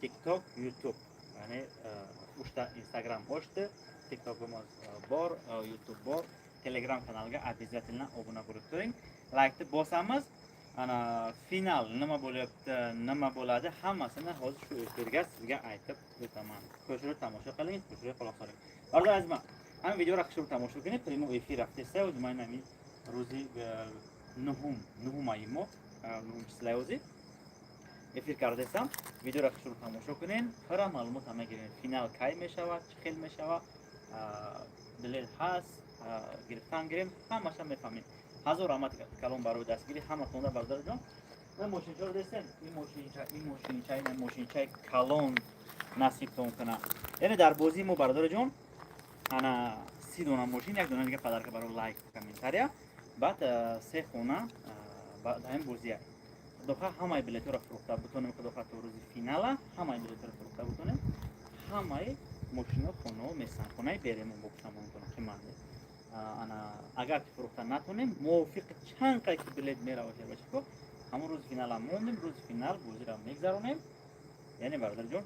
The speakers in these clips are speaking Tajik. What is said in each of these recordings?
TikTok, YouTube, ya'ni uchta Instagram ochdi, TikTokimiz bor, YouTube bor, Telegram kanaliga обязательно obuna bo'lib turing. Laykni bosamiz. Ana final nima bo'lyapti, nima bo'ladi, hammasini hozir shu efirga sizga aytib o'taman. Ko'shirib tomosha qiling, ko'shirib quloq soling. Бародар азизман, ҳамин видеоро хушрӯ тамошо кунед. Прямой эфир рафтеста ман ҳамин рӯзи нуҳумаи мо, нуҳум числаи ҳозир эфир кардесам. Видеоро хушрӯ тамошо кунед, пурра маълумот ҳама гиред. Финал кай мешавад, чӣ хел мешавад, билет ҳаст, гирифтан гирем, ҳамаша мефаҳмем. Ҳазор раҳмат калон барои дастгирӣ ҳаматонда. Бародарҷон, ин мошинчаро дестем, ин мошинча, ин мошинча, ин мошинчаи калон насибтон кунад. Яъне дар бозии мо, бародарҷон, ана 30 дона мошин, як дона дига подарка барои лайк, комментария, баъд се хона дар ин бозия. Худоха, ҳамаи билетҳоро фурӯхта бутонем. Худоха, то рӯзи финала ҳамаи билетҳоро фурӯхта бутонем, ҳамаи мошино, хонао месан, хонаи беремон бокушамонтон қимат. Ана агар ки фурӯхта натонем, мувофиқи чанд қай ки билет мерава, шербачако, ҳамон рӯзи финала мондем, рӯзи финал бозиро мегзаронем. Яъне, бародарҷон,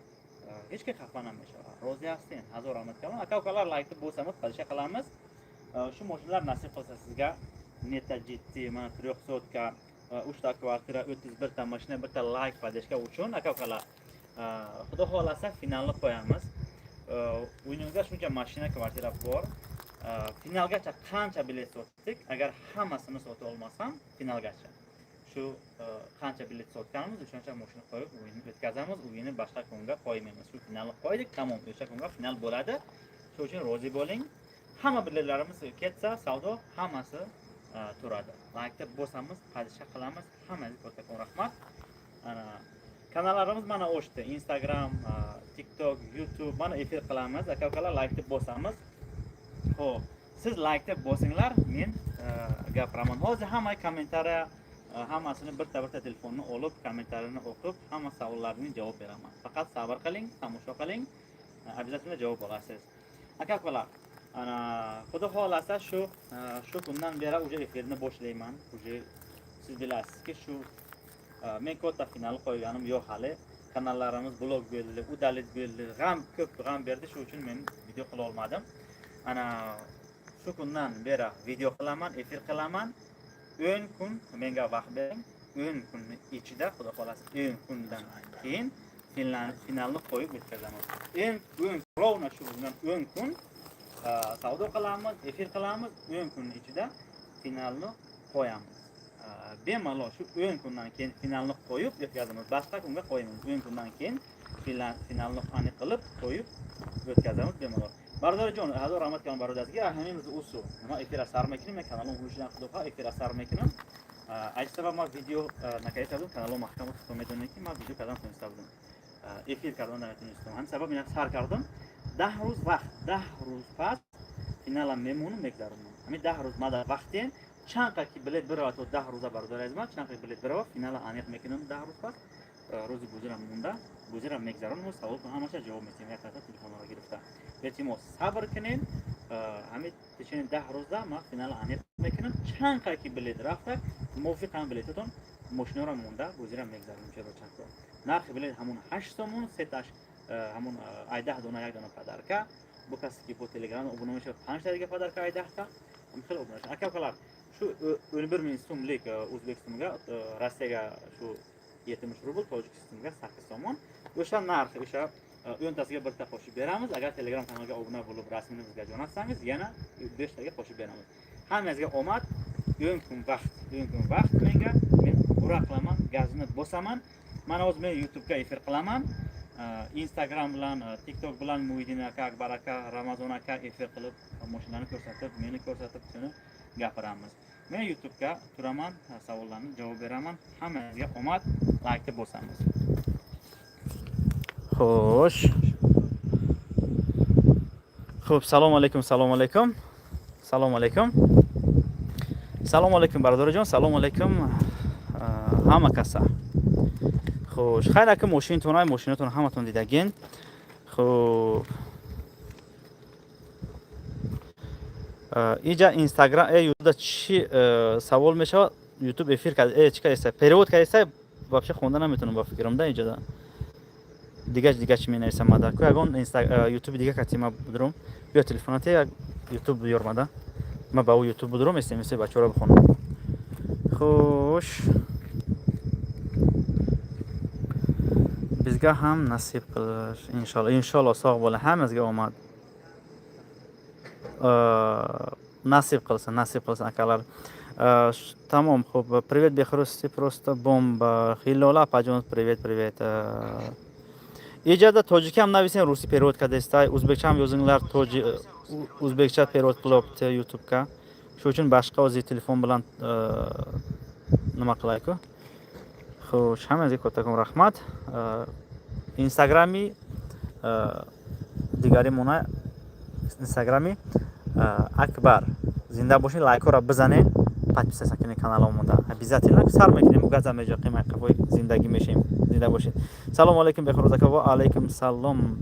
ҳеҷ ки хафа намешавад. Розӣ ҳастен? Ҳазор раҳмат калон. Ака, укалар, лайкni bosamiz, подписка qilamiz. Shu mashinalar nasib qilsa sizga. Neta GT, mana трехсотка, uchta kvartira, 31 ta mashina, bitta layk, поддержка uchun. Aka, ukalar, xudo xohlasa, finalni qo'yamiz. O'yinimizda shuncha mashina, kvartira bor. Finalgacha qancha bilet sotdik, agar hammasini sota olmasam, finalgacha shu qancha bilet sotganmiz, o'shancha mashina qo'yib o'yinni o'tkazamiz. O'yinni boshqa kunga qo'ymaymiz. Shu finalni qo'ydik, tamom, o'sha kunga final bo'ladi. Shuning uchun rozi bo'ling. Hamma biletlarimiz ketsa, savdo hammasi turadi. Laykni bosamiz, подписка qilamiz. Hammangizga kattakon rahmat. Ana kanallarimiz mana o'shdi: Instagram, TikTok, YouTube. Mana efir qilamiz. Aka, ukalar, laykni bosamiz. Ho'p, siz laykni bosinglar, men gapiraman hozir. Hamma kommentariya, hammasini bitta bitta telefonni olib, kommentariyani o'qib, hamma savollaringga javob beraman. Faqat sabr qiling, tomosha qiling, обязательно javob olasiz. Aka, ukalar, ana xudo xohlasa, shu kundan beri уже efirni boshlayman. Уже siz bilasizki, shu men katta final qo'yganim yo'q hali. Kanallarimiz blok bo'ldi, удалить bo'ldi, g'am, ko'p g'am berdi. Shu uchun men video qila olmadim. Ana shu kundan beri video qilaman, efir qilaman. 10 kun menga vaqt bering. 10 kunni ichida, xudo xohlasa, 10 kundan keyin finalni qo'yib o'tkazaman. O'n ровно shu bundan 10 kun savdo qilamiz, efir qilamiz, 10 kunni ichida finalni qo'yamiz. Bemalol shu 10 kundan keyin finalni qo'yib o'tkazamiz, boshqa kunga qo'ymaymiz. 10 kundan keyin finalni aniq qilib qo'yib o'tkazamiz bemalol. Бародарҷон, ҳазор раҳмат калон бародарзига. Ҳамин усу ма эфира сар мекунем. Мен каналом гӯшидан, худоха, эфира сар мекунам. Аз сабаб ма видео накарда будам, каналом маҳкам. Худо медонед, ки ман видео кардан тониста будам, эфир кардан наметонистам. Ҳамин сабаб ина сар кардам. 10 рӯз вақт, 10 рӯз пас финалам мемонам, мегзаронам. Ҳамин 10 рӯз мада вақтен, чанд қад ки билет бирава то 10 рӯза, бародари азиз ман, чанд қад билет бирава, финала аниқ мекунам. 10 рӯз пас рӯзи бозира монда, бозира мегзаронам, саволтон ҳамаша ҷавоб метиҳем, як тарафа телефонро гирифта. Илтимос, сабр кунед. Ҳамин течение 10 рӯза ман финала аниқ мекунам. Чанд қад ки билет рафта, мувофиқ ҳам билетатон мошиноро монда, бозира мегзаронем. Чаро чандто нархи билет ҳамон 8 сомон, сеташ ҳамон ай 10 дона як дона подарка. Бо касе ки бо Телеграм обуна мешавад, панҷта дига подарка ай 10 та. Хеле обуна. Ака, укалар, shu 11 000 so'mlik o'zbek so'miga, Rossiyaga shu 70 rubl, Tojikistonga 8 somon. O'sha narx, o'sha 10 tasiga bitta qo'shib beramiz. Agar Telegram kanalga obuna bo'lib, rasmini bizga jo'natsangiz, yana beshtaga qo'shib beramiz. Hammangizga omad. 10 kun vaqt, 10 kun vaqt menga. Men ura qilaman, gazini bosaman. Mana hozir men YouTubega efir qilaman, Instagram bilan, TikTok bilan Muhiddin aka, Akbar aka, Ramazon aka efir qilib, mashinani ko'rsatib, meni ko'rsatib, shuni gapiramiz. Men YouTubega turaman, savollarni javob beraman. Hammangizga omad, laykni bosamiz. Xo'sh. Xo'p, salom alaykum, salom alaykum. Salom alaykum. Salom alaykum, бародарҷон, салом alaykum ҳама каса. Хуш, хайр, ака, мошинтон, ай мошинатон ҳаматон дидагин. Хуб. Иҷа Инстаграм, Ютубда чи савол мешавад? Ютуб эфир кард, чи кардеста? Перевод кардеста? Вообще хонда наметавонам ба фикрам да иҷода. Дига дига чӣ менависам мада? Ку ягон ютуби дига кати ма будурум. Биё, телефонате як ютуб биёр мада. Ма ба ӯ ютуб будурум, смс бачаҳоро бихонам. Хуш, bizga ham nasib qilish, inshaalloh, inshaalloh. Sog' bo'ling, hammangizga omad nasib qilsin, nasib qilsin, akalar. Tamom, xo'p. Привет, Бехруз, ты просто бомба. Хилола апаҷон, привет, привет. Иҷада тоҷикӣ ҳам нависем, русӣ перевод кардестай, ӯзбекча ҳам yozinglar, тоҷи o'zbekcha перевод qilyapti YouTubeга. Shu uchun boshqa o'zi telefon bilan nima qilayku. Xo'sh, hammangizga kattakon rahmat. Instagrami дигари мона, Instagrami Акбар. Зинда бошед, лайкҳоро бизанед, подписаться кунед каналамонда. Обязательно сар мекунем, газа меҷоқем, айқафои зиндагӣ мешем. Зинда бошед. Салому алайкум, Бехруз ака. Ва алайкум салом.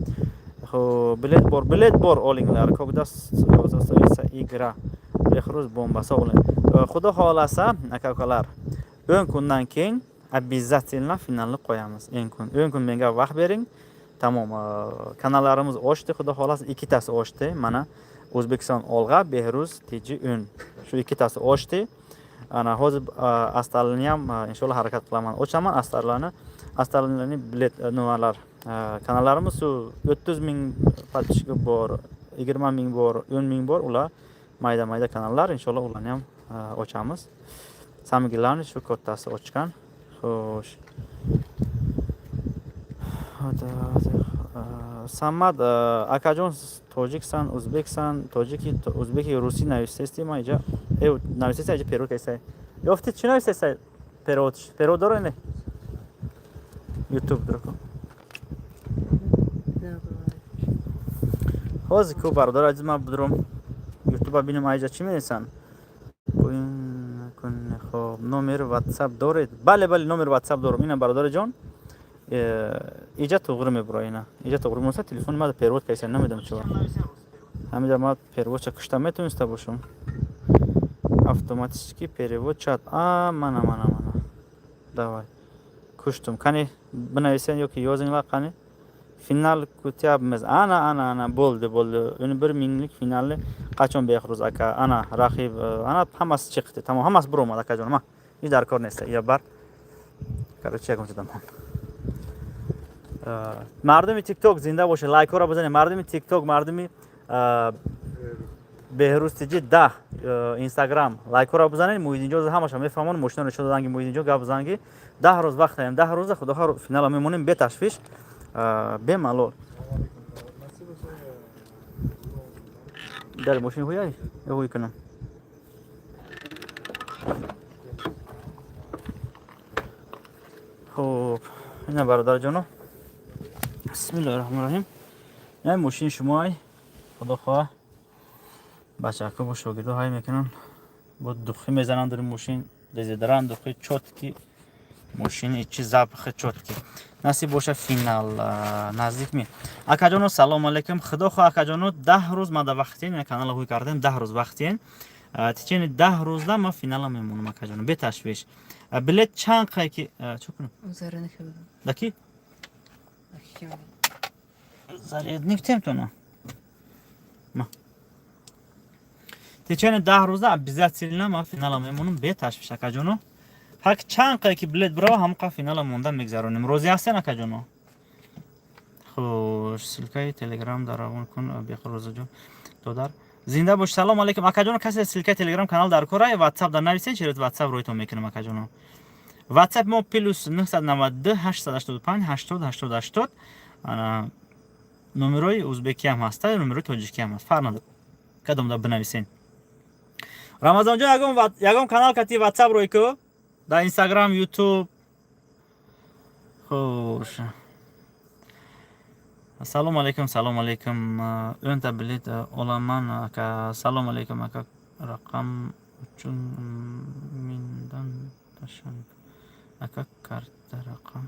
Хуб, билет бор, билет бор олinglar. Когда состоится игра? Бехруз бомба. Sog' bo'ling. Xudo xohlasa, aka ukalar, 10 kundan keyin обязательно finalni qo'yamiz. 10 kun. 10 kun menga vaqt bering. Tamom, kanallarimiz ochdi, xudo xohlasa, ikkitasi ochdi. Mana, O'zbekiston olg'a, Behruz TJ 10. Shu ikkitasi ochdi. Ana hozir Astalni ham inshaalloh harakat qilaman. Ochaman Astarlarni. Astarlarni bilet nimalar kanallarimiz shu 30 ming подписчик bor, 20 ming bor, 10 ming bor. Ular mayda mayda kanallar, inshaalloh ularni ham ochamiz. Самый главный, shu kattasi ochgan. Xo'sh. Самад акаҷон, тоҷиксан, ӯзбексан, тоҷики, ӯзбеки, русӣ нависести, ма иҷа нависести, иҷа перевод кардестай. Ёфти, чӣ нависестай? Перевод, перевод дора не? Ютуб дурку. Давай. Ҳозир ку, бародар азиз, ман будурум ютуба бинем, аиҷа чӣ менависанд. Хоб, номери ватсап доред? Бале, бале, номери ватсап дорам. Ина, бародари ҷон, иҷа туғри мебура, ина иҷа туғри меса. Телефони мада перевод кардеса, намедонам чиба. Ҳамиҷа ма переводча кушта метавониста бошам. Автоматический перевод чат. А, мана, мана, мана, давай, куштум. Кани, бинависен ёки yozinglar, qani. Final kutyapmiz. Ana, ana, ana, bo'ldi, bo'ldi. 11 minglik finalni qachon, Behruz aka? Ana raqib, ana, hammasi chiqdi, tamom, hammasi bir omad, akajon. Ma hech darkor нест, я бар. Короче, ягон чизам. Мардуми Тикток, зинда бошед, лайкҳоро бизанед. Мардуми Тикток, мардуми Беҳрӯз тиҷи 10, Инстаграм, лайкҳоро бизанед. Муҳиддинҷо ҳамаша мефаҳмон. Мошинаро нишон додан, ки Муҳиддинҷо гап бизан, ки 10 рӯз вақт даем. 10 рӯза, худохоҳ, финала мемонем беташвиш, бемалол. Дар мошини ҳуяй ё ҳуй кунам. Хуб, ина, бародарҷоно, бисмиллоҳи раҳмони раҳим. Ина мошини шумоай. Худо хоҳа, бачаҳако бо шогирдо ҳай мекунанд, бо духи мезананд дар мошин, дезодорант, духи чёткий, мошини чи запахи чёткий. Насиб боша, финал наздик ми. Акаҷоно, салому алайкум. Худо хоҳ, акаҷоно, 10 рӯз мада вақтен, ина канала ҳуй кардем, 10 рӯз вақтен. Течение 10 рӯзда ма финала мемонам, акаҷоно, беташвиш. Билет чанд қай ки чӣ кунам? Зарядник. Даки зарядник темтона. Ма течение 10 рӯза обязательно ма финала мемонам беташвиш, акаҷоно. Ҳар чанд қай ки билет бирава, ҳамон финала монда мегзаронем. Розӣ ҳастен, акаҷоно? Хуш, ссылкаи Телеграм дар равон кун, Беҳрӯзаҷон. Додар, зинда бош. Салом алейкум, акаҷоно. Касе ссылкаи Телеграм канал дар кора, Ватсап дар нависен, через Ватсап ройтон мекунам, акаҷоно. Ватсап мо +992 885 80 80 80. Ана номерои узбекӣ ҳам ҳаста, номерои тоҷикӣ ҳам ҳаст, фарқ надорад, кадомда бинависен. Рамазонҷон, ягон канал кати Ватсап рой ку, дар Инстаграм, Ютуб. Хуш, ассалому алайкум. Салому алайкум. 10 та билет оламан, ака. Салому алайкум, ака, рақам uchun mingdan tashlang, aka, karta raqam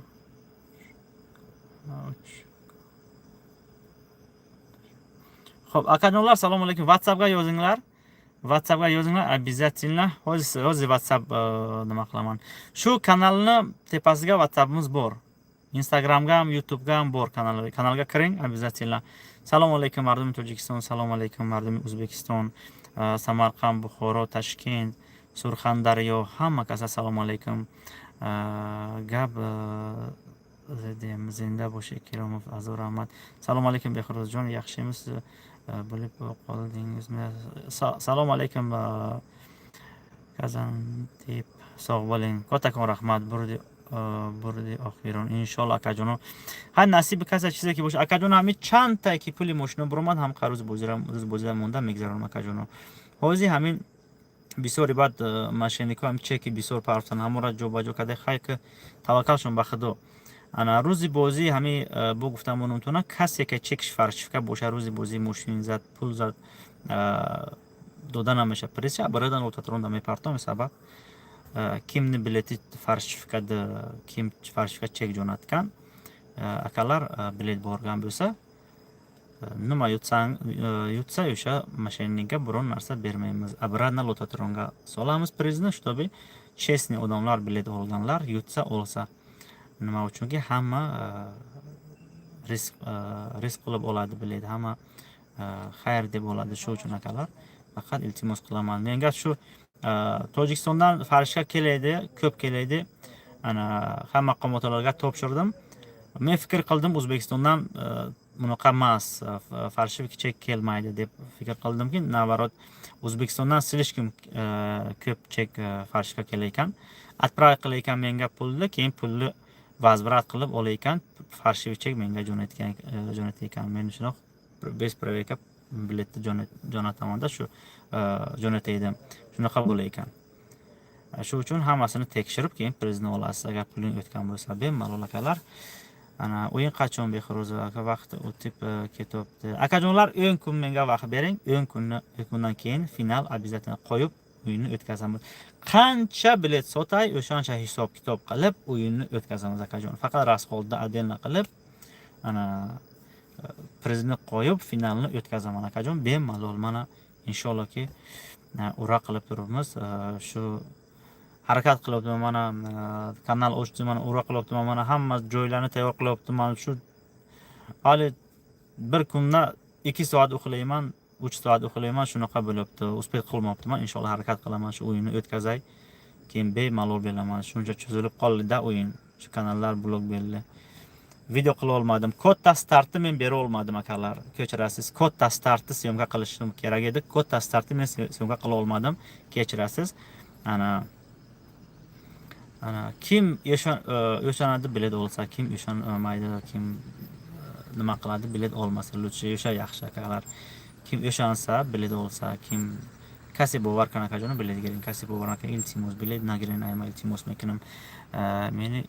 uch. Xo'p, akajonlar, assalomu alaykum. WhatsAppga yozinglar. WhatsAppga yozinglar обязательно. Hozir, hozir WhatsApp nima qilaman. Shu kanalni tepasiga WhatsAppimiz bor. Instagramga ham, YouTubeга ham bor kanal. Kanalga kiring обязательно. Salom alaykum, mardumi Tojikiston, salom alaykum, mardumi O'zbekiston, Samarqand, Buxoro, Toshkent, Surxondaryo, hamma kasa salom alaykum. Gap zedem, zinda bo'sh, Ikромов, azor rahmat. Salom alaykum, Behruzjon, yaxshimisiz? Bilib qoldingizmi? Salom alaykum, Kazantip, sog' bo'ling. Kattakon rahmat. Burdi бурди охирон, иншолло, акаҷоно. Ҳар насиби каса чизе ки боша, акаҷоно. Ҳами чандтае ки пули мошино буромад, ҳам рӯз бозира монда мегзаронам, акаҷоно. Ҳозир ҳамин бисёри баъд мошеннико ҳам чеки бисёр партофтан, ҳамора ҷобаҷо карда. Хай, ки таваккалшон ба Худо. Ана рӯзи бозӣ ҳами бо гуфтам монумтона, касе ки чекш фальшивка боша, рӯзи бозӣ мошин зад, пул зад, дода намеша призша, бародан лототронда мепартом. Сабаб кимни билети фальшивка, ким фальшивка чек ҷонаткан, акалар, билет борган bo'lsa, nima yutsang, yutsa, o'sha мошенник ga biron narsa bermaymiz, обратно lototronga solamiz prizni, чтобы честный odamlar, bilet olganlar yutsa, olsa. Nima uchunki hamma risk qilib oladi bilet, hamma xayr deb oladi. Shu uchun, akalar, faqat iltimos qilaman, menga shu Tojikistondan фальшивка keladi, ko'p keladi. Ana hamma maqomotlarga topshirdim. Men fikr qildim, O'zbekistondan bunaqa emas, фальшивый chek kelmaydi deb fikr qildimki, наоборот, O'zbekistondan слишком ko'p chek фальшивка kelar ekan. Отправить qilar ekan menga pulni, keyin pulni возврат qilib olar ekan, фальшивый chek menga jo'natgan, jo'natar ekan. Men shunaqa без проверка biletni jo'natamanda, shu jo'natar edim, shunaqa bo'lar ekan. Shu uchun hammasini tekshirib, keyin prizni olasiz, agar puling o'tgan bo'lsa, bemalol, akalar. Ana o'yin qachon, Behruz aka? Vaqti o'tib ketyapti, akajonlar. 10 kun menga vaqt bering, 10 kunni, 10 kundan keyin final обязательно qo'yib, o'yinni o'tkazamiz. Qancha bilet sotay, o'shancha hisob kitob qilib, o'yinni o'tkazamiz, akajon. Faqat расход ni отдельно qilib, ana prizni qo'yib, finalni o'tkazaman, akajon, bemalol. Mana, inshaallohki, ura qilib turibmiz, shu harakat qilyapman. Mana kanal ochdim, mana ura qilyapman, mana hamma joylarni tayyor qilyapman. Shu hali bir kunda 2 soat uxlayman, 3 soat uxlayman, shunaqa bo'lyapti, успеть qilmayapman. Inshaalloh, harakat qilaman, shu o'yinni o'tkazay, keyin bemalol beraman. Shuncha cho'zilib qoldida o'yin, shu kanallar blok belli, video qila olmadim. Katta startni men bera olmadim, akalar, kechirasiz. Katta startni съёмка qilishim kerak edi, katta startni men съёмка qila olmadim, kechirasiz. Ana kim o'shanadi, bilet olsa, kim ishonmaydi, kim nima qiladi, bilet olmasa лучше, o'sha yaxshi, akalar. Kim ishonsa, bilet olsa, kim касе бовар кунад, акаҷоно, билет гирен. Касе бовар накунад, илтимос, билет нагирен. Айма илтимос мекунам. Мени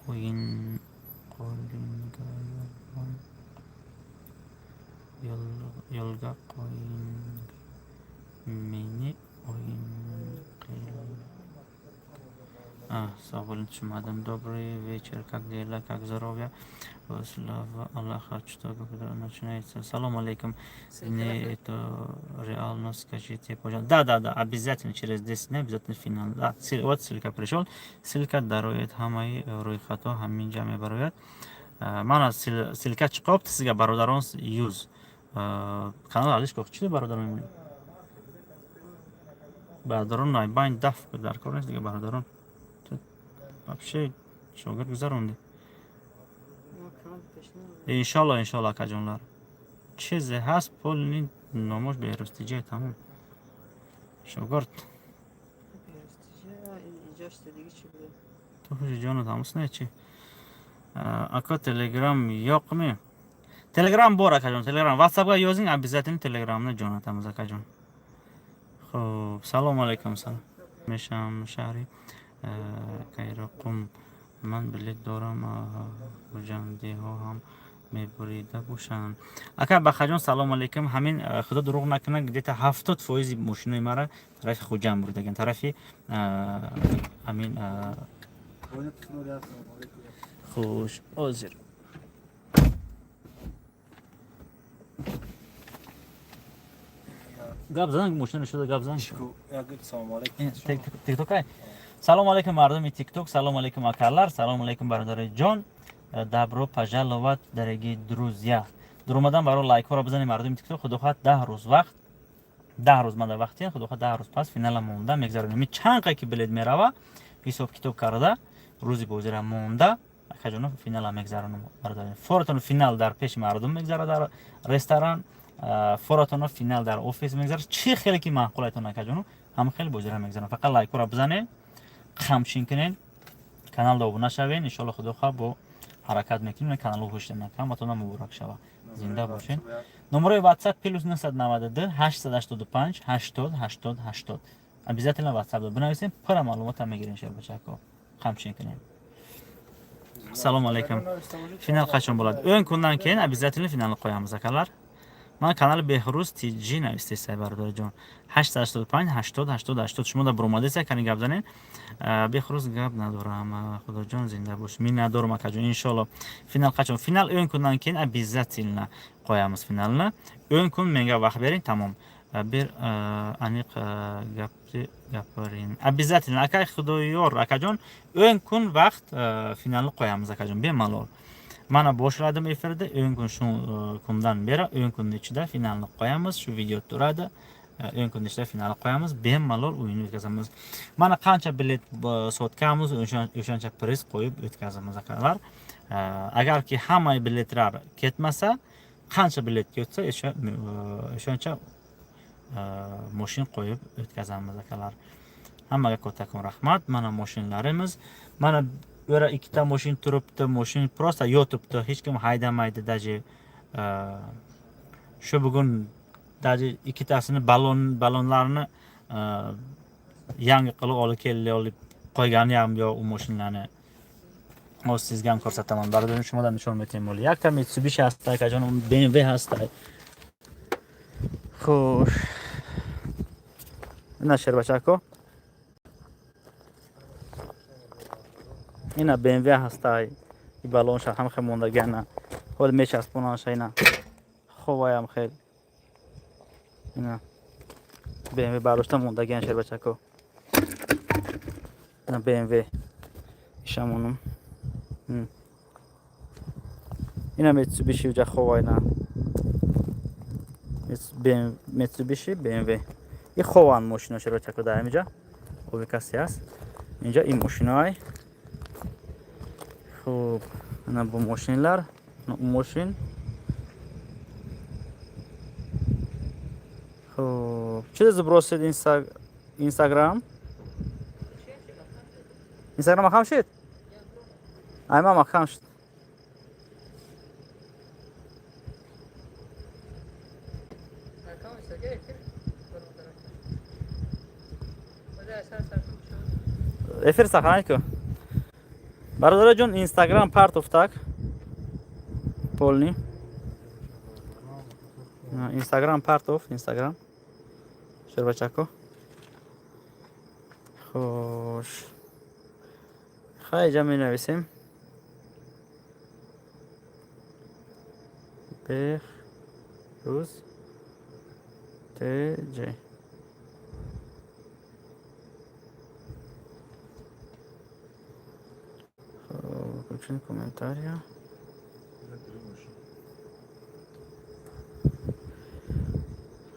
o'yin qo'lingga yo'lga qo'ying, meni o'yin. Sog' bo'ling, tushunmadim. Добрый вечер, как дела, как здоровье? Слава Аллаха, что когда начинается? Салам алейкум. Не, это реально, скажите, пожалуйста. Да, обязательно через 10 дней, обязательно финал. Да, вот ссылка пришел. Ссылка дарояд, ҳамаи рӯйхатҳо ҳаминҷа мебарояд. Мана ссылка чиқобти сизга, бародарон, юз. Канал алиш коқ, чи бародарон мемонем? Бародарон, найбайн даф дар кор нест дига, бародарон. Вообще шогирд гузаронди. Иншалло, иншалло, акаҷонлар. Чизе ҳаст, полни номош Беҳрӯз тамом. Шогирд. Ту ҷону тамос не чи? Ака, Телеграм yo'qmi? Telegram bor, akajon, Telegram. WhatsAppga yozing, обязательно Telegramni jo'natamiz, akajon. Xo'p, salom alaykum, salom. Мешам шаҳри Кайроқум. Ман билет дорам, хуҷандиҳо ҳам мебурида бошанд. Ака Бахаҷон, салом алейкум. Ҳамин, Худо дурӯғ накунад, где-то 70 фоизи мошинои мара тарафи Хуҷанд бурдаган, тарафи ҳамин. Хуш ҳозир. Гап зан, мошина шуда, гап зан. Тиктокай. Салом алейкум, мардуми Тикток, салом алейкум, акалар, салом алейкум, бародари ҷон. Добро пожаловать, дорогие друзья. Дуромадан баро лайкҳоро бизанед, мардуми ТикТок. Худо хоҳад, 10 рӯз вақт, 10 рӯз мада вақти. Худо хоҳад, 10 рӯз пас финала монда мегзаронем. Чанд қа ки билет мерава, ҳисоб китоб карда, рӯзи бозира монда, акаҷоно, финала мегзаронем. Форатон финал дар пеши мардум мегзара, дар ресторан форатоно финал дар офис мегзара. Чӣ хеле ки маъқулайтон, акаҷоно, ҳама хеле бозира мегзарам. Фақат лайкҳоро бизанед, қамчин кунед, каналда обуна шавед. Иншоалло, худо хоҳад, бо ҳаракат мекунем, каналҳо ҳушта ҳаматона муборак шава, зинда бошед. Номерои WhatsApp +992 885 80 80 80. Обязательно WhatsApp бинависем, пурра маълумота мегирем. Шербачако, қамчин кунем. Ассалому алайкум. Финал қачон bo'ladi? 10 kundan keyin обязательно finalni qo'yamiz, akalar. Ман канали Беҳрӯз ТЖ навистесай, бародарҷон. 885 80 80 80. Шумо да буромадеса, кани гап занед. Беҳрӯз, гап надорам, худоҷон, зинда бош. Миннатдорам, акаҷон. Иншоалло, финал қачон? Финал 10 kundan keyin обязательно qo'yamiz finalni. 10 kun menga vaqt bering, tamom. Bir aniq gapni gapiring. Обязательно, акай Xudoyor akajon, 10 kun vaqt, finalni qo'yamiz, akajon, bemalol. Mana, boshladim efirni 10 kun, shu kundan beri 10 kunni ichida finalni qo'yamiz. Shu video turadi, 10 kunni ichida finalni qo'yamiz, bemalol o'yinni o'tkazamiz. Mana, qancha bilet sotganmiz, o'shancha priz qo'yib o'tkazamiz, akalar. Agarki hamma biletlar ketmasa, qancha bilet ketsa, o'shancha moshin qo'yib o'tkazamiz, akalar. Hammaga kattakon rahmat. Mana moshinlarimiz, mana bu yerda ikkita moshin turibdi. Moshin просто yotibdi, hech kim haydamaydi даже. Shu bugun даже ikkitasini ballonlarini yangi qilib olib keldi, olib qo'ygani ham yo'q u moshinlarni. Hozir sizga ham ko'rsataman, baribir shumodan nishon metim bo'ldi. Yakta Mitsubishi hasta, akajon, BMW hasta. Xo'sh, ина, шербачако, ина BMW ҳастай. И баллонша ҳам хел мондагиана, ҳол мечаспонаша. Ина ховаям хел, ина BMW бардошта мондагиан, шербачако. Ина BMW ишамонум. Ина Mitsubishi уҷа хова, ина Mitsubishi, BMW и хованд мошино, шербачако. Дар ҳамиҷа оби касе аст, инҷа ин мошиноай. Хуб, ана бу мошинлар, мошин. Хуб, чизе сбросить? Инстаграм, Инстаграм маҳкам шид, айма маҳкам шуд. Аккаунт Сергей эфир бародарак. Ода асар сарф шуд. Эфир сохранить ку, бародараҷон. Инстаграм партофтак полный, Инстаграм партоф, Инстаграм, шербачако. Хош, хай, ҷа менависем Беҳрӯз ТЖ. Выключен комментария.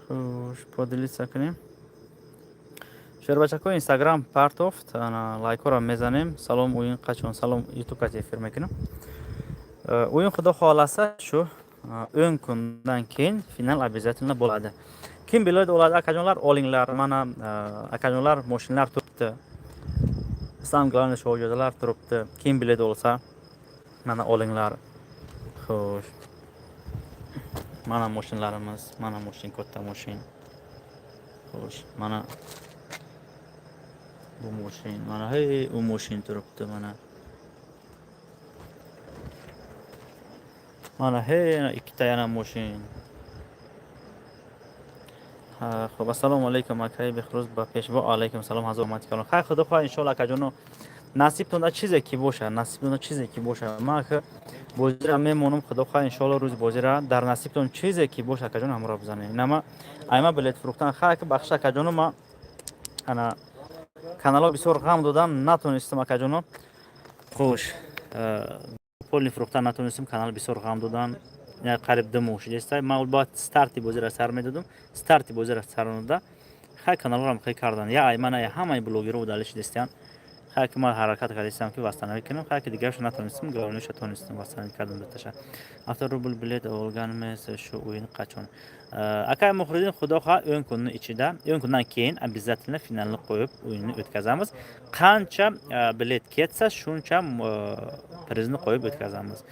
Хуш, поделиться кунем, шербачако. Инстаграм партофт, ана лайкҳоро мезанем. Салом, уин қачон? Салом, Ютуб кати эфир мекунем. Уин, худо хоҳласа, шу 10 kundan keyin final обязательно bo'ladi. Kim билет oladi, akajonlar, olinglar. Mana, akajonlar, moshinlar turibdi, самое главное, shohjodalar turibdi. Kim bilet olsa, mana, olinglar. Xo'sh, mana moshinlarimiz, mana moshin, katta moshin. Xo'sh, mana bu moshin, mana hey, u moshin turibdi. Mana hey, yana ikkita yana moshin. Ha, xo'p, assalomu alaykum, akay Behruz, ба пешво. Алайкум салом, ҳазор омад калон. Хай, худо хоҳад, иншоалло, акаҷоно, насибтонда чизе ки боша, насибтонда чизе ки боша. Ман ака бозира мемонам, худо хоҳад, иншоалло, рӯзи бозира дар насибтон чизе ки боша, акаҷон, ҳамроҳ бизанед. Инама айма билет фурӯхтан. Хай, ака, бахш, акаҷоно, ма ана каналҳо бисёр ғам додам, натонистам, акаҷоно. Хуш. Полный фурӯхта натонистем, канал бисёр ғам додан, қариб 2 моҳ шудеста. Ман бояд старти бозиро сар медодум, старти бозиро сар дода, хай, каналҳоро хай кардан, я аймана, я ҳамаи блогерро удалить шудестиян. Хай, ки ман ҳаракат кардистам, ки восстановить кунам, хай, ки дигарашо натонистем, главный ша тонистем восстановить кардам дуташа. Авто рубл билет олганмес, шу o'yin qachon, akay Muhriddin? Xudo xoha, 10 kunni ichida, 10 kundan keyin обязательно finalni qo'yib, o'yinni o'tkazamiz. Qancha bilet ketsa, shuncha prizni qo'yib o'tkazamiz.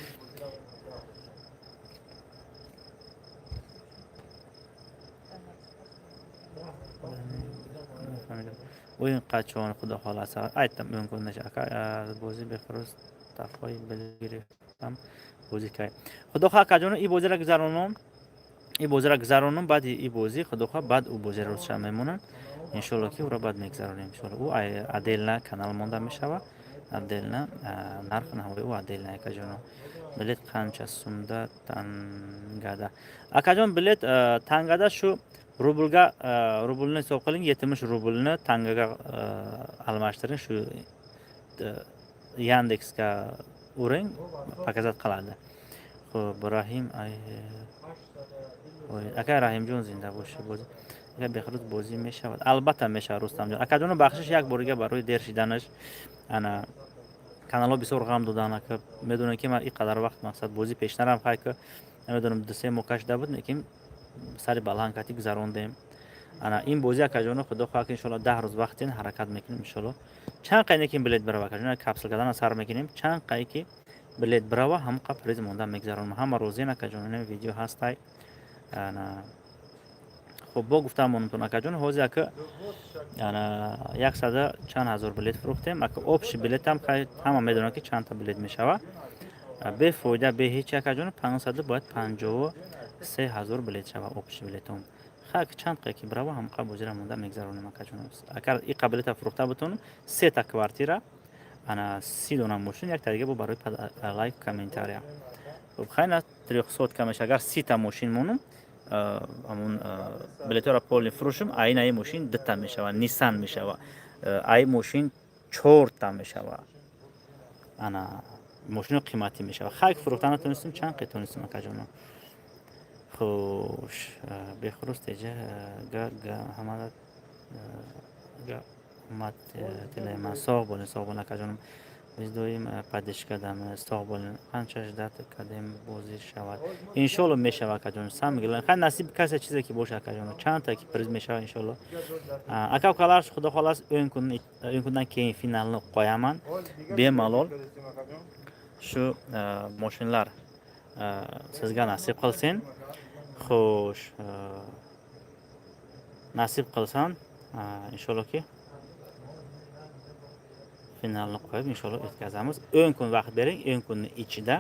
O'yin qachon, xudo xohlasa? Aytdim, 10 kunda, aka. Бозӣ Бехрӯз тафои гирифтам, бозӣ кай, худо хоҳ, акаҷону? И бозиро гузаронум, и бозиро гузаронум, баъди и бозӣ, худо хоҳ, баъд ӯ бозиро рӯзша мемонам, иншолло, ки ӯро баъд мегузаронем. Иншолло, ӯ отдельно канал монда мешава, отдельно нарх наҳвои ӯ отдельно. Акаҷону, билет қанча сумда тангада, акаҷон? Билет тангада шу рублга, рублni hisob qiling, 70 rublni tangaga almashtiring, shu Yandexga uring, показать qiladi. Ho'p, Rahim aka, Раҳимҷон, зинда бошӣ. Бозӣ, ага, Беҳрӯз, бозӣ мешавад? Албатта, мешавад, Рустамҷон. Акаҷону, бахшиш як борига барои дер шиданаш. Ана каналҳо бисёр ғам додан, ака. Медонем, ки ман ин қадар вақт, мақсад, бозӣ пешнарам. Хай, ки намедонам, 2-3 моҳ кашида буд, лекин сари баланд кати гузарондем. Ана ин бозӣ, акаҷону, худо хоҳад, ки иншоалло 10 рӯз вақтин, ҳаракат мекунем, иншоалло. Чанд қайне ки билет бирава, акаҷон, капсул кардана сар мекунем. Чанд қай ки билет бирава, ҳамон қа приз монда мегузаронем. Ҳама розиен, акаҷон? Ин видео ҳастай. Ана, хуб, бо гуфтам монумтон, акаҷон, ҳозир, ака, ана яксада чанд ҳазор билет фурӯхтем, ака. Общий билетам ҳама медонад, ки чандта билет мешава. Бефоида, бе ҳеч, акаҷон, панҷсаду бояд 53 ҳазор билет шава общий билетон. Хак, чанд қай ки бирава, ҳамон қа бозира монда мегузаронем, акаҷон. Агар иқа билета фурӯхта бутонем, сета квартира, ана 30 дона мошин, якта дига бо барои лайк, комментария. Хуб, хайна, трёхсотка меша. Агар 30-та мошин монум, ҳамун билетҳоро полный фурӯшум, айнаи мошин дута мешава, Нисан мешава, ай мошин чорта мешава, ана мошино қиматӣ мешава. Хайк, фурӯхта натонистем, чанд қи тонистем, акаҷоно. Хуш, Бехрӯз теҷа га га ҳамада га омад тилайман. Соғ болин, соғ болин, акаҷонам. Биз доим поддержка дам, соғ болин. Қанча ждать кардем, бозӣ шавад? Иншолло, мешава, акаҷон. Сам хай, насиб касе чизе ки боша, акаҷон, чандта ки приз мешава, иншолло. Ака, укалар, худо холас, 10 кун, 10 kundan keyin finalni qo'yaman bemalol. Shu moshinlar sizga nasib qilsin. Xo'sh, nasib qilsin, inshaalloh, ki finalni qo'yib, inshaalloh, o'tkazamiz. 10 kun vaqt bering, 10 kunni ichida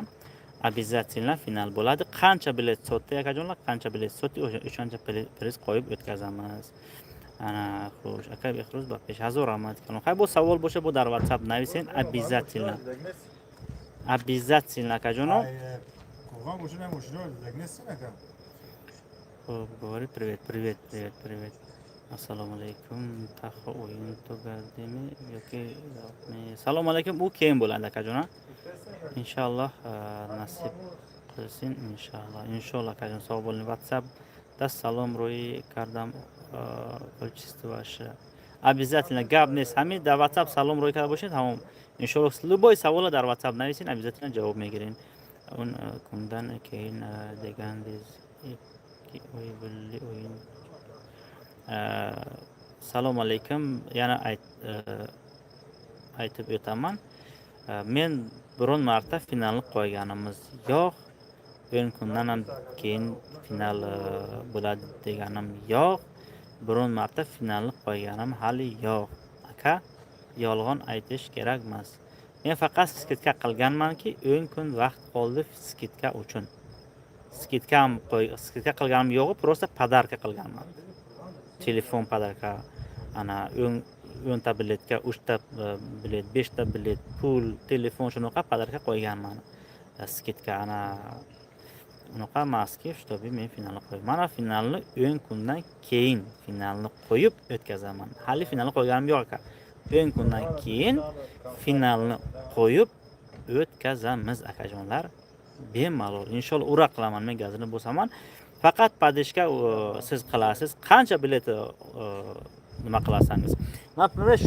обязательно final bo'ladi. Qancha bilet sotdi, akajonlar, qancha bilet sotdi, o'shancha priz qo'yib o'tkazamiz. Ana, xo'sh, aka Behruz, ба пеш, ҳазор раҳмат калом. Хай, бо савол боша, бо дар WhatsApp нависен, обязательно, обязательно, акаҷоно. Қурбон бошин, мошино дагнестин, ака. Хуб, говори. Привет, привет, привет, привет, ассалому алайкум. Тахо o'yin tugadimi yoki yo'qmi? Салому алайкум. U keyin bo'ladi, akajon, inshaalloh, nasib qilsin, inshaalloh, inshaalloh. Akajon, sog' bo'ling. WhatsAppda salom ro'y kardam, количество ваше обязательно. Гап нест, ҳамин дар WhatsApp салом рӯй карда бошед, тамом. Иншоалло, любой савола дар WhatsApp нависен, обязательно ҷавоб мегирем. Он kundan keyin degandiz, ikki oy bo'ldi o'yin. Assalomu alaykum. Yana aytib o'taman, men biron marta finalni qo'yganimiz yo'q, 10 kundan ham keyin final bo'ladi deganim yo'q, biron marta finalni qo'yganim hali yo'q, aka. Yolg'on aytish kerak emas. Men faqat скидка qilganmanki, 10 kun vaqt qoldi скидка uchun. Скидка ham qo'y, скидка qilganim yo'q, просто подарка qilganman, telefon подарка. Ana 10 ta biletga uchta bilet, beshta bilet, pul, telefon, shunaqa подарка qo'yganman, скидка. Ana unaqa emaski, чтобы men finalni qo'y. Mana, finalni 10 kundan keyin finalni qo'yib o'tkazaman. Hali finalni qo'yganim yo'q, aka. 10 kundan keyin finalni qo'yib. O'tkazamiz, akajonlar, bemalol, inshaalloh. Ura qilaman men, gazini bosaman. Faqat поддержка siz qilasiz, qancha bilet nima qilasangiz. Например,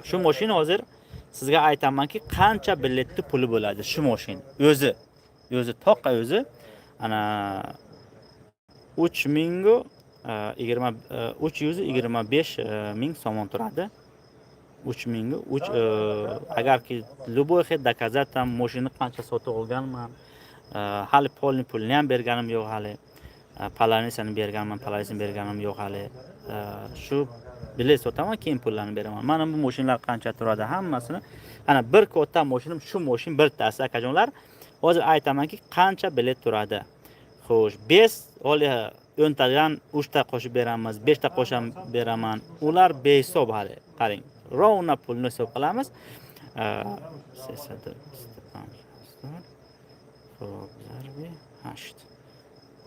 shu moshin hozir sizga aytamanki, qancha biletni puli bo'ladi. Shu moshin o'zi toqqa o'zi ana uch mingu yigirma 325 ming somon turadi. Uch mingu uch. Agarki любой хел доказать там, moshini qancha sotib olganman, hali полный pulini ham berganim yo'q, hali половинасini berganman, половинасini berganim yo'q hali. Shu bilet sotaman, keyin pullarni beraman. Mana bu moshinlar qancha turadi, hammasini. Ana bir katta moshinim shu moshin bittasi, akajonlar. Hozir aytamanki, qancha bilet turadi. Xo'sh, besh holi 10 tadan uchta qo'shib beramiz, beshta qo'shib beraman, ular behisob hali. Qarang, ровно pulni hisob qilamiz. 325. Xo'p, зарби ҳашт,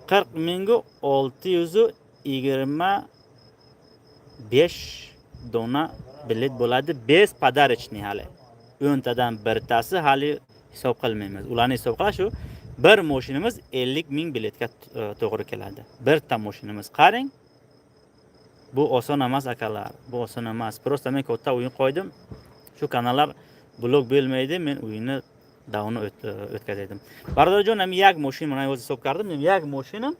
40 625 dona bilet bo'ladi, без подарочный. Hali 10 tadan birtasi hali hisob qilmaymiz, ularni hisob qilish. Shu bir moshinamiz 50 000 biletga to'g'ri keladi, birta moshinamiz. Qarang, bu oson emas, akalar, bu oson emas. Просто men katta o'yin qo'ydim, shu kanallar blok bo'lmaydi, men o'yinni давно o'tkazaydim, бародарҷон. Ами як мошин ман ҳозир ҳисоб кардам, як мошинам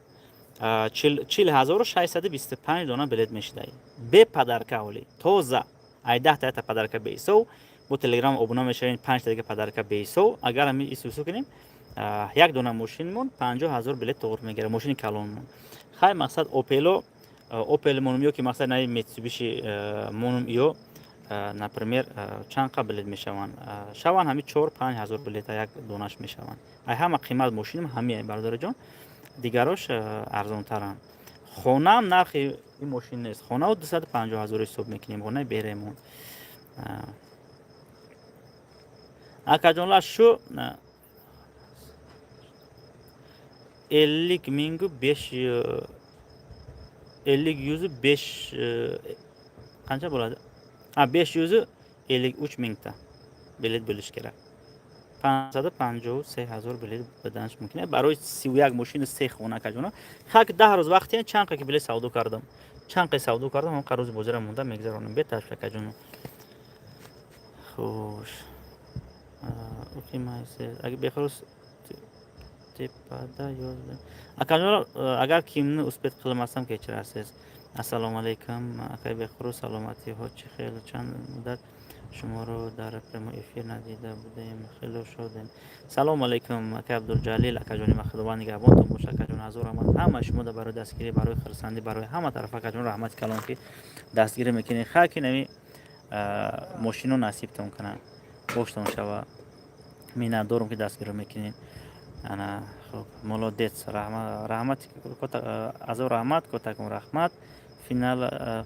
40 625 дона билет мешидай, бе подарка, оли тоза, ай 10 та якта подарка беҳисоб. Бо Телеграм обуна мешавем, панҷта дига подарка беҳисоб. Агар ами исусу кунем, як дона мошинмон 50 000 билет тоғри мегирад, мошини калонмон. Хай, мақсад Опело, Опел монум ё ки мақсад наи Митсубиши монум ё, например, чанд қа билет мешаванд? Шаванд ҳами 4-5 ҳазор билета як донаш мешаванд. Ай ҳама қимат мошинам ҳамиай, бародарҷон, дигарош арзонтаранд. Хонаам нархи ин мошин нест, хонао 250 000 ҳисоб мекунем, хонаи беремон. Акаҷонлар, шу ellik mingu besh ellik yuzi besh qancha bo'ladi? A, 553 mingta bilet bo'lishi kerak. 553 ҳазор билет биданаш мумкин барои 31 мошини се хона, акаҷона. Хак 10 рӯз вақти чанд қа ки билет савдо кардам, чанд қи савдо кардам, ҳам рӯзи бозира монда мегзаронем беташвиш, акаҷоно. Хуш, аги бехрӯз тепада ёзда, акаҷон. Агар кимни успеть қилмасам, кечирasiz. Ассалому алайкум, акай Бехрӯз, саломатиҳо чӣ хел? Чанд муддат шуморо дар прямой эфир надида будем, хело шодем. Салому алайкум, акай Абдулҷалил, акаҷони ма, худованд нигаҳбонтон боша, акаҷон. Ҳазор раҳмат ҳама шумо да барои дастгирӣ, барои хурсандӣ, барои ҳама тараф, акаҷон. Раҳмати калон, ки дастгирӣ мекунед. Хай, ки нами мошино насибтон кунад, боштон шава. Миннатдорум, ки дастгирӣ мекунед. Ана хуб, молодец, раҳмат, азор раҳмат, котакум раҳмат. Финал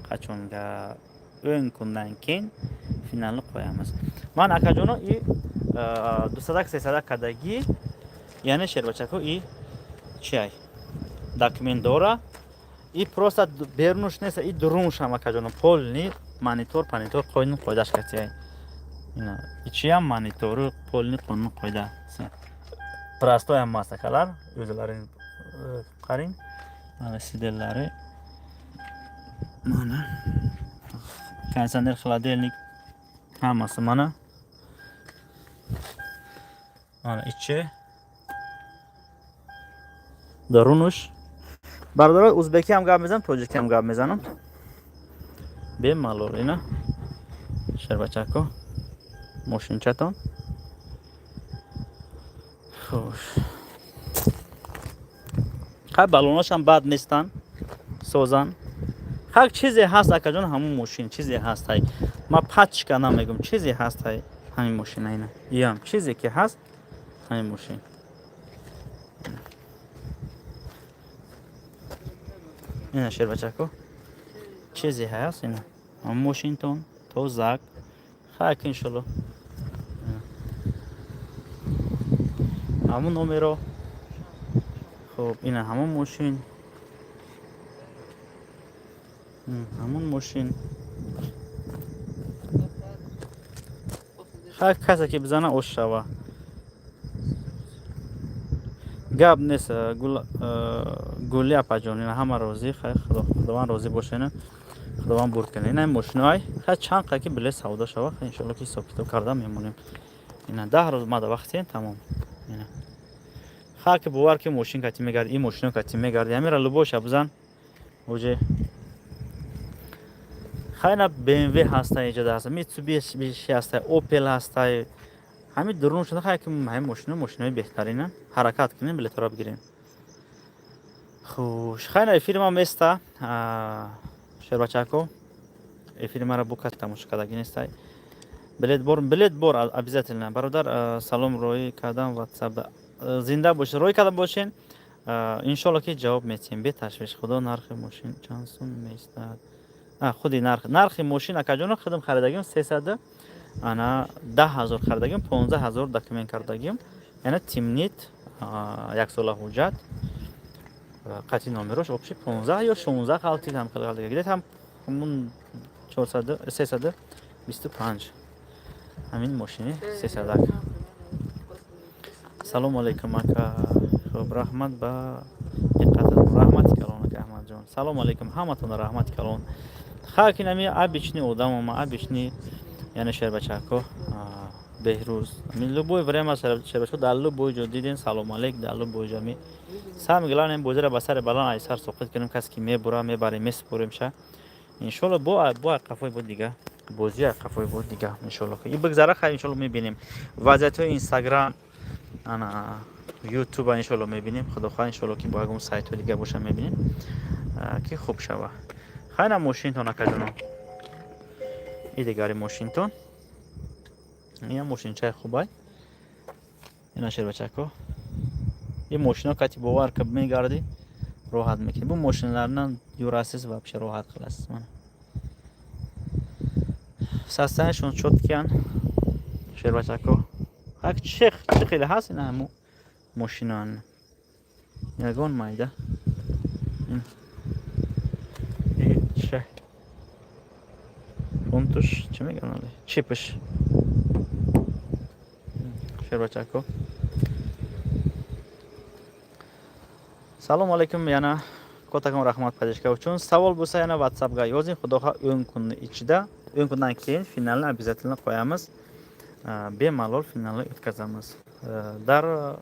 қачонга? 10 kundan keyin finalni qo'yamiz. Ман, акаҷоно, и дусадак сесадак кардагӣ, яъне шербачако, и чиай документ дора, и просто берунуш нест, и дуруншам, акаҷоно, полный монитор панитор қонун қоидаш катиай. Ина ичиам монитору полный қонун қоида, простой ҳам аст, акалар, o'zlaring qarang. Mana сиденьелari, mana konditsioner, холодильник, hammasi. Mana, mana ichi, darunush. Бародаро, узбекӣ ҳам гап мезанам, тоҷикӣ ҳам гап мезанам бемалол. Ина, шербачако, мошинчатон. Хуш, хай, баллоношам бад нестанд, созанд. Ҳар чизе ҳаст, акаҷон, ҳамун мошин чизе ҳаст. Ҳай, ма пачка намегум, чизе ҳаст. Ҳай, ҳамин мошина, ина иам чизе ки ҳаст, ҳамин мошин. Ина, шербачако, чизе ҳаст, ина ҳамун мошинтон тозак. Хай, ки иншолло ҳамун номеро. Хуб, ина ҳамон мошин, ҳамон мошин. Хай, касе ки бизана, ош шава, гап нест. Гулли апаҷон, ина ҳама розӣ. Хай, Худованд розӣ бошена, Худованд бурд кунад. Ина мошиноай. Хай, чанд қа ки билет савдо шава, иншоалло ки ҳисоб китоб карда мемонем. Ина 10 рӯз мада вақтен, тамом. Ина хар ки бовар ки мошин кати мегарди, ин мошино кати мегарди, ҳамира любой ша бизан уже. Хайна, БМВ ҳаста, иҷода ҳаста, Митсубиши ҳаста, Опел ҳаста. Ҳамин дурун шуда. Хай ки ҳамин мошино мошинои беҳтарина. Ҳаракат кунем, билетҳоро бигирем. Хуш, хайна, эфири ма места. Шербачако, эфири маро букат тамошо кардагӣ нестай. Билет бор, билет бор обязательно. Бародар, салом, роӣ кардам ватсапда. Зинда бошед, роӣ карда бошен, иншолло ки ҷавоб метиҳем, беташвиш. Худо, нархи мошин чанд сум меистад? Худи нархи мошин, акаҷоно, худам харидагим, сесаду ана 10 ҳазор харидагим, 15 ҳазор документ кардагим, яъне тимнит, яксола ҳуҷҷат, қатъи номерош, общий 15 ё 16 ғалтид, ҳам хеле ғалтида гиред, ҳам ҳамун чорсаду 325 ҳамин мошини сесадак. Салому алайкум, ака. Хуб, раҳмат ба диққататон, раҳмати калон, ака Аҳмадҷон. Салому алайкум ҳаматона, раҳмати калон. Хай, ки нами обычный одамома, обычный, яъне шербачако Беҳрӯз. Любое время, шербачако, дар любой ҷо диден, салому алейк. Дар любой ҷо ми самое главное бозиро ба сари баланд ай сар соқит кунем. Касе ки мебура, мебарем, месупорем ша, иншолло. Бо қафои бо дига бозӣ, қафои бо дига, иншолло, и бигзара. Хай, иншолло, мебинем вазъиятҳои Инстаграм, ана Ютуба, иншолло, мебинем. Худохоҳ, иншолло, ки бо ягон сайтҳои дига боша, мебинем, ки хуб шава. Хайна, мошинтон, акаҷоно, и дигари мошинтон, ина мошинчаи хубай. Ина, шербачако, ин мошино кати, бовар ка, мегардӣ, роҳат мекунӣ. Бу мошиналарна юрасиз, вообще роҳат қиласиз. Мана, состояние шон чёткий ан, шербачако. Чӣ хеле ҳаст, ина ҳаму мошиноан, ягон майда. Ча фунтуш чӣ мегӯянд, чипш, шербачако. Салому алайкум, яна котакон, раҳмат поддержка uchun. Savol bo'lsa, yana WhatsAppga yozing. Xudo xohlasa, 10 kunni ichida, 10 kundan keyin finalni обязательно qo'yamiz, bemalol finalni o'tkazamiz. Дар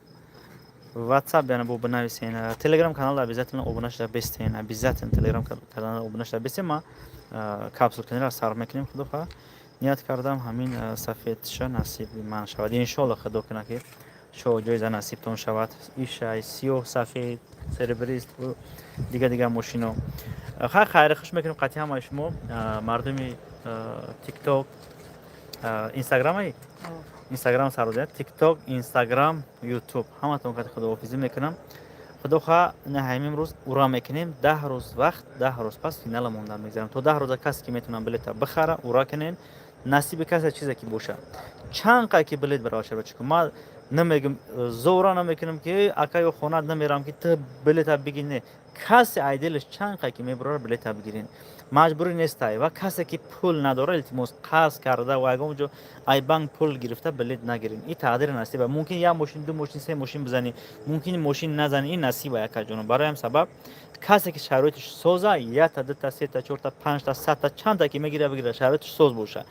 WhatsApp яъне бо бинависен. Telegram каналда обязательно обуна шуда бестен, обязательно Telegram каналда обуна шуда бестен. Ма капсул каналро сар мекунем. Худо хоҳад, ният кардам, ҳамин сафедша насиби ман шавад, иншоалло. Худо кунад, ки шоҳ ҷоиза насибтон шавад. Ишай, сиёҳ, сафед, серебрист, дига дига мошино. Хай, хайри хуш мекунем қатъи ҳамаи шумо, мардуми Тикток, Инстаграмаи, Инстаграм сарозия, Тикток, Инстаграм, Ютуб, ҳаматон қати худоҳофизӣ мекунам. Худо хоҳа, ҳамин рӯз ура мекунем. 10 рӯз вақт, 10 рӯз пас финала монда мегзарем. То 10 рӯза касе ки метавонам билета бихара, ура кунен. Насиби касе чизе ки боша, чанд қай ки билет барава. Шаба, ма намегум, зора намекунам, ки ака ё хонат намерам, ки ту билета бигир. Не, касе айделаш чанд қай ки мебурара, билета бигирен, маҷбурӣ нестай. Ва касе ки пул надора, илтимос, қарз карда ва ягон ҷо ай банк пул гирифта, билет нагирен. И тақдири насиба. Мумкин як мошин, ду мошин, се мошин бизанӣ, мумкин мошин назанӣ. Ин насиба, якаҷоно. Барои ҳам сабаб, касе ки шароитиш соза, якта, дута, сета, чорта, панҷта, 100-та, чандта ки мегира, бигира, шароитиш соз боша.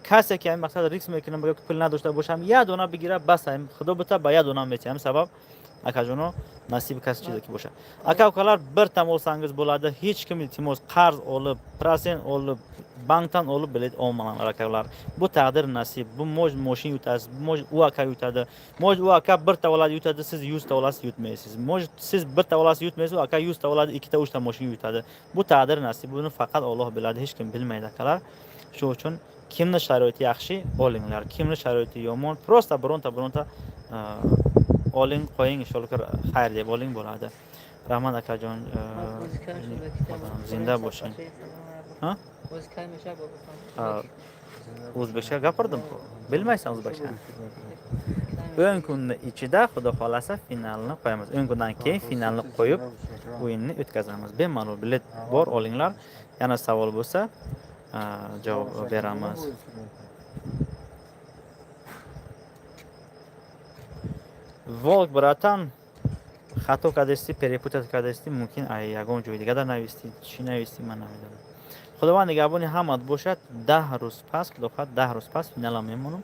Касе ки ҳамин мақсад риск мекунам, ки пул надошта бошам, як дона бигира, бас, худо бита, ба як дона метиҳам. Сабаб, акаҷоно, насиби касе чизе ки боша. Ака, укалар, bir там olsangiz bo'ladi. Hech kim, iltimos, qarz olib, процент olib, bankdan olib bilet olmanglar, akalar. Bu taqdir, nasib. Bu может moshin yutasiz, может u aka yutadi, может u aka birta oladi, yutadi, siz 100 ta olasiz, yutmaysiz. Может, siz birta olasiz, yutmaysiz, u aka 100 ta oladi, ikkita, uchta moshin yutadi. Bu taqdir, nasib, buni faqat Olloh biladi, hech kim bilmaydi, akalar. Shuning uchun kimni sharoiti yaxshi, olinglar, kimni sharoiti yomon, просто bironta bironta oling, qo'ying, inshaalloh, xayr deb oling, bo'ladi. Rahmat, akajon, zinda bo'ling. Ha? O'zbekcha gapirdim, bilmaysan o'zbekcha. 10 kunni ichida, xudo xohlasa, finalni qo'yamiz. 10 kundan keyin finalni qo'yib, o'yinni o'tkazamiz bemalol. Bilet bor, olinglar. Yana savol bo'lsa, javob beramiz. Волк, братан, хато кардести, перепутать кардести, мумкин ай ягон ҷои дигар навистӣ, чӣ навистӣ, ман намедонам. Худованд нигаҳбони ҳамат бошад. 10 рӯз пас, худо хоҳад, 10 рӯз пас финала мемонам.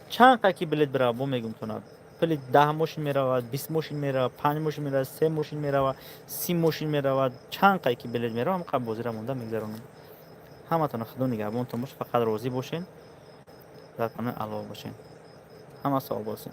Чанд қа ки билет бирава, бо мегум тона. Пили 10 мошин меравад, 20 мошин меравад, панҷ мошин меравад, се мошин меравад, 30 мошин меравад. Чанд қай ки билет меравад, ҳамқа бозира монда мегзаронам. Ҳаматона худо нигаҳбонтон бошад. Фақат розӣ бошен, дар паноҳи Аллоҳ бошен. Ҳама савол бошен.